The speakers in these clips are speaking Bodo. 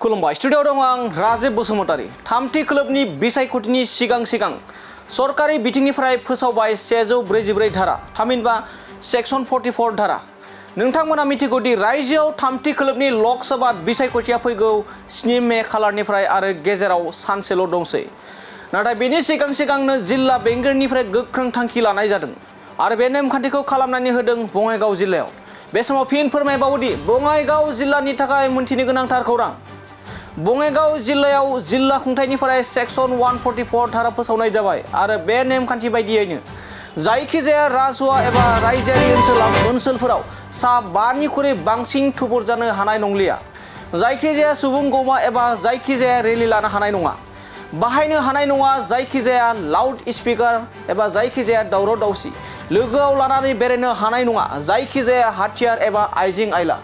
खुलुमबाय स्टुडियाव दं आं राजिब बसुमतारी थामथि खोलोबनि बिसायख'थिनि सिगां सरकारि बिथिंनिफ्राय फोसावबाय 144 धारा थामहिनबा सेक्सन 44 धारा नोंथांमोना मिथिगौदि रायजोआव थामथि खोलोबनि लकसभा बिसायख'थिया फैगौ 7 मे खालारनिफ्राय आरो गेजेराव सानसेल' दंसै नाथाय बेनि सिगांनो जिल्ला बेंगिरिनिफ्राय गोख्रों थांखि लानाय जादों आरो बे नेमखान्थिखौ खालामनानै होदों बङाइगाव जिल्लायाव बे समाव फिन फोरमायबावोदि बङाइगाव जिल्लानि थाखाय मोनथिनो गोनांथार खौरां बङाइगाव जिल्लायाव जिल्ला खुंथायनिफ्राय सेक्सन 144 धारा फोसावनाय जाबाय आरो बे नेमखान्थि बायदियैनो जायखिजाया राजहुआ एबा रायजोआरि ओनसोलफोराव सा 5निख्रुइ बांसिन थुबुर जानो हानाय नंलिया जायखिजाया सुबुं गौमा एबा जायखिजाया रेलि लानो हानाय नङा बाहायनो हानाय नङा जायखिजाया लाउड स्पिकार एबा जायखिजाया दावराव दावसि लोगोआव लानानै बेरायनो हानाय नङा जायखिजाया हाथियार एबा आइजें आइला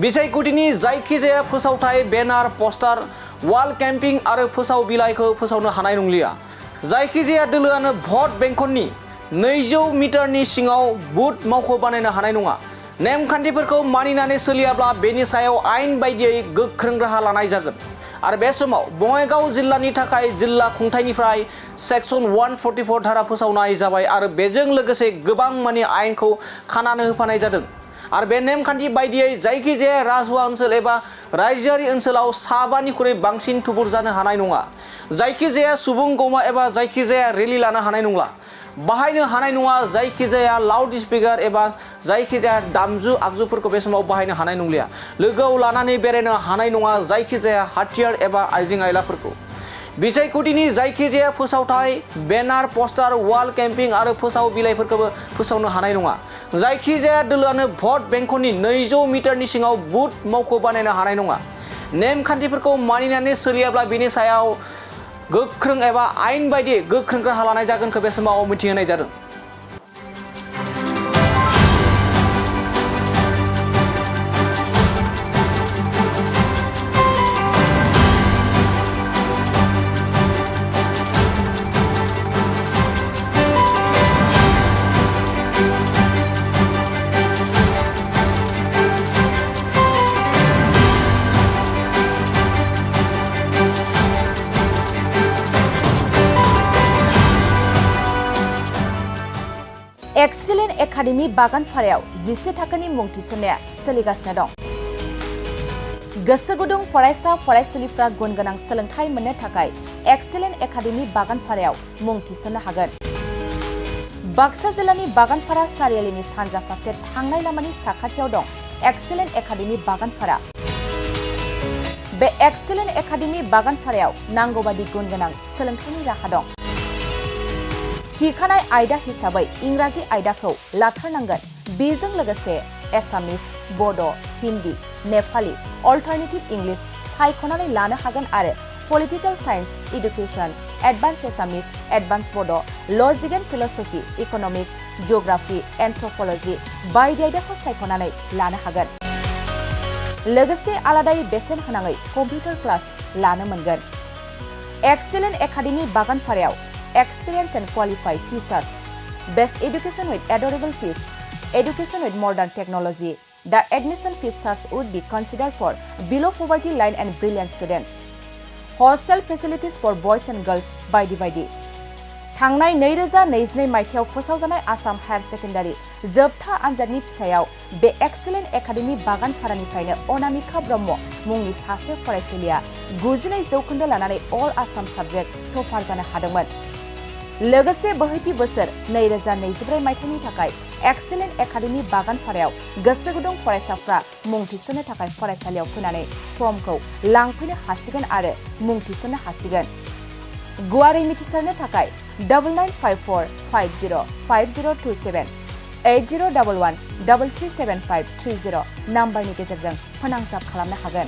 बिसायख'थिनि जायखिजाया फोसावथाय बेनार पस्टार वाल केम्पिं आरो फोसाव बिलाइखौ फोसावनो हानाय नंलिया जायखिजाया दोलोआनो भट बेंखननि 200 मिटारनि सिङाव बुथ मावख' बानायनो हानाय नङा नेमखान्थिफोरखौ मानिनानै सोलियाब्ला बेनि सायाव आयेन बायदियै गोख्रों राहा लानाय जागोन आरो बे समाव बङाइगाव जिल्लानि थाखाय जिल्ला खुंथायनिफ्राय सेक्सन 144 धारा फोसावनाय जाबाय आरो बेजों लोगोसे गोबां मानि आयेनखौ खानानै होफानाय जादों आरो बे नेमखान्थि बायदियै जायखिजाया राजहुआ ओनसोल एबा रायजोआरि ओनसोलाव सा 5निख्रुइ बांसिन थुबुर जानो हानाय नङा जायखिजाया सुबुं गौमा एबा जायखिजाया रेलि लानो हानाय नंला बाहायनो हानाय नङा जायखिजाया लाउड स्पिकार एबा जायखिजाया दामजु आगजुफोरखौ बे समाव बाहायनो हानाय नंलिया लोगोआव लानानै बेरायनो हानाय नङा जायखिजाया हाथियार एबा आइजें आइलाफोरखौ बिसायख'थिनि जायखिजाया फोसावथाय बेनार पस्टार वाल केम्पिं आरो फोसाव बिलाइफोरखौबो फोसावनो हानाय नङा जायखिजाया दोलोआनो भट बेंखननि 200 मिटारनि सिङाव बुथ मावख' बानायनो हानाय नङा नेमखान्थिफोरखौ मानिनानै सोलियाब्ला बेनि सायाव गोख्रों एबा आयेन बायदि गोख्रों राहा लानाय जागोनखौ बे समाव मिथिहोनाय जादों एक्सिलेन्ट एकाडेमि बागानपारायाव 11 थाखोनि मुं थिसननाया सोलिगासिनो दं गोसो गुदुं फरायसा फरायसुलिफ्रा गुन गोनां सोलोंथाइ मोननो थाखाय एक्सिलेन्ट एकाडेमि बागानपारायाव मुं थिसननो हागोन बाक्सा जिल्लानि बागानपारा सारियालिनि सानजा फारसे थांनाय लामानि साखाथियाव दं एक्सिलेन्ट एकाडेमि बागानपारा बे एक्सिलेन्ट एकाडेमि बागानपारायाव नांगौबादि गुन गोनां सोलोंथाइनि राहा दं थिखानाय आयदा हिसाबै इंराजि आयदाखौ लाथारनांगोन बेजों लोगोसे एसामिस बड' हिन्दी नेपाली अल्टारनेटिभ इंलिश सायख'नानै लानो हागोन आरो पलिटिकल साइन्स एडुकेशन एडभान्स एसामिस एडभान्स बड' लजिक एन्ड फिलसफी इकनमिक्स जिअग्राफी एन्थ्रपलजि बायदि आयदाखौ सायख'नानै लानो हागोन लोगोसे आलादायै बेसेन होनाङै कम्पिउटार क्लास लानो मोनगोन एक्सिलेन्ट एकाडेमि बागानपारायाव Experienced and qualified teachers, best education with adorable fees, education with modern technology. The admission fees would be considered for below poverty line and brilliant students. Hostel facilities for boys and girls by the थांनाय 2022 मायथाइयाव फोसावजानाय आसाम हायर सेकेन्डारि जोबथा आनजादनि फिथायाव बे एक्सिलेन्ट एकाडेमि बागानपारानिफ्रायनो अनामिका ब्रह्म मुंनि सासे फरायसुलिया 92 जौखोन्दो लानानै अल आसाम साबजेक्ट टपार जानो हादोंमोन लोगोसे बोहैथि बोसोर 2024 मायथाइनि थाखाय एक्सिलेन्ट एकाडेमि बागानपारायाव गोसो गुदुं फरायसाफ्रा मुं थिसननो थाखाय फरायसालियाव फैनानै फर्मखौ लांफैनो हासिगोन आरो मुं थिसननो हासिगोन गुवारै मिथिसारनो थाखाय 9954505027 8011337530 नाम्बारनि गेजेरजों फोनांजाब खालामनो हागोन